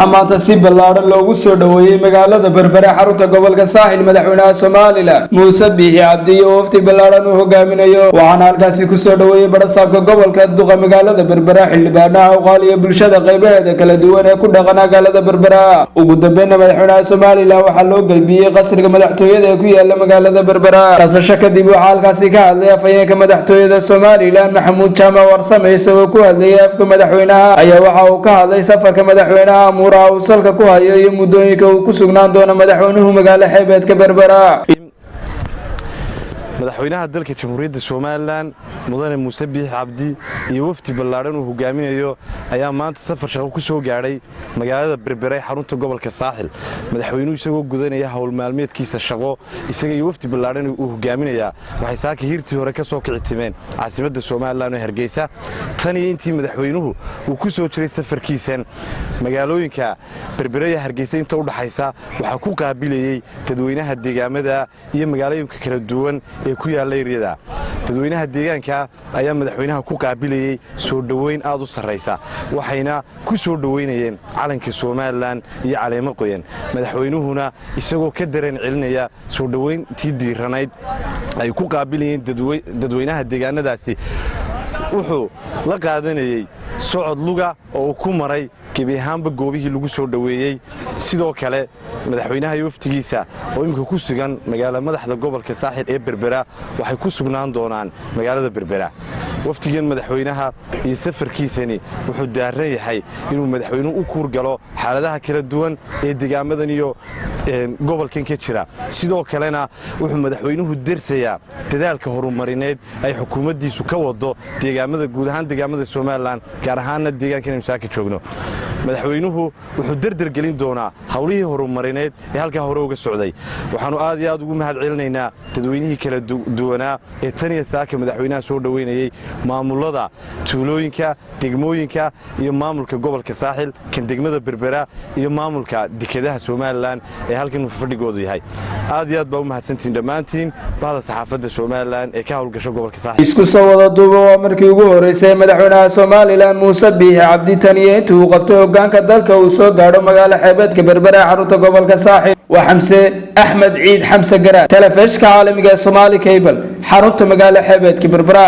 Waxaa maanta si ballaadhan loogu soo dhoweeyey magaalada Berbere, xarunta gobolka Saaxil, madaxweynaha Somaliland Muuse Biixi Cabdi iyo wafdi ballaadhan uu hogaaminayo. Waxaana halkaasi kusoo dhoweeyey badhasaabka gobolka, duqa magaalada Berbera, xildhibaanaha, uqaal iyo bulshada qaybaheeda kala duwan ee ku dhaqan magaalada Berbera. Ugu dambeynna madaxweynaha Somaliland waxaa loo gelbiyey qasriga madaxtooyada ee ku yaala magaalada Berbera. Nasasho kadib waxaa halkaasi ka hadlay afhayeenka madaxtooyada Somaliland, Maxamuud Jaamac Warsame. Isagoo ku hadlayay afka madaxweynaha ayaa waxa uu ka hadlay safarka madaxweynaha, amuuraha uu salka ku hayo iyo muddooyinka uu ku sugnaan doono madaxweynuhu magaalo xeebeedka Berbera. Madaxweynaha dalka Jamhuuriyadda Somaliland, Mudane Muuse Biix Cabdi, iyo wafdi ballaadhan uu hogaaminayo ayaa maanta safar shaqo ku soo gaadhay magaalada Berbere, xarunta gobolka Saaxil. Madaxweynuhu isagoo gudanaya howl maalmeedkiisa shaqo, isaga iyo wafdi ballaadhan uu hogaaminayaa waxay saaka hiirtii hore ka soo kici timeen caasimadda Somaliland oo Hargeysa. Tan iyo intii madaxweynuhu uu ku soo jiray safarkiisan, magaalooyinka Berbere iyo Hargeysa inta u dhaxaysa waxaa ku qaabilayey dadweynaha deegaamada iyo magaalooyinka kala duwan ee ku yaalla eryada. Dadweynaha deegaanka ayaa madaxweynaha ku qaabilayey soo dhoweyn aad u sarraysa, waxayna ku soo dhoweynayeen calanka Somaliland iyo caleemo qoyan. Madaxweynuhuna isagoo ka dareen celinaya soo dhoweyntii diiranayd ay ku qaabilayeen dadweynaha deegaanadaasi, wuxuu la qaadanayey socod luga oo uu ku maray gebi ahaanba goobihii lagu soo dhoweeyey. Sidoo kale madaxweynaha iyo waftigiisa oo imminka ku sugan magaala madaxda gobolka Saaxil ee Berbera waxay ku sugnaan doonaan magaalada Berbera. Waftigan madaxweynaha iyo safarkiisani wuxuu daaran yahay inuu madaxweynuhu u kuurgalo xaaladaha kala duwan ee deegaamadan iyo gobolkan ka jira. Sidoo kalena wuxuu madaxweynuhu dersayaa dadaalka horumarineed ay xukuumaddiisu ka wado deegaamada, guud ahaan deegaamada Somaliland, gaar ahaanna deegaankan aynu saaka joogno. Madaxweynuhu wuxuu derdergelin doonaa howlihii horumarineed ee halkaa hore uga socday. Waxaannu aad iyo aad ugu mahad celinaynaa dadweynihii kala duwanaa ee tan iyo saaka madaxweynaha soo dhoweynayey, maamulada tuulooyinka, degmooyinka iyo maamulka gobolka Saaxil, kan degmada Berbera iyo maamulka dekedaha Somaliland ee halkan fadhigoodu yahay. Aad iyo aad baa u mahadsantihiin dhammaantiin bahda saxaafadda Somaliland ee ka howlgasho gobolka Saaxil. Isku soo wada duuba, waa markii ugu horeysay madaxweynaha Somaliland Muuse Biixi Cabdi tan iyo intii uu qabtay hogaanka dalka uu soo gaadho magaalo xeebeedka Berbera ee xarunta gobolka Saaxil. Waa Xamse Axmed Ciid, Xamse Garaad, telefishka caalamiga ee Somali Cable, xarunta magaalo xeebeedka Berbera.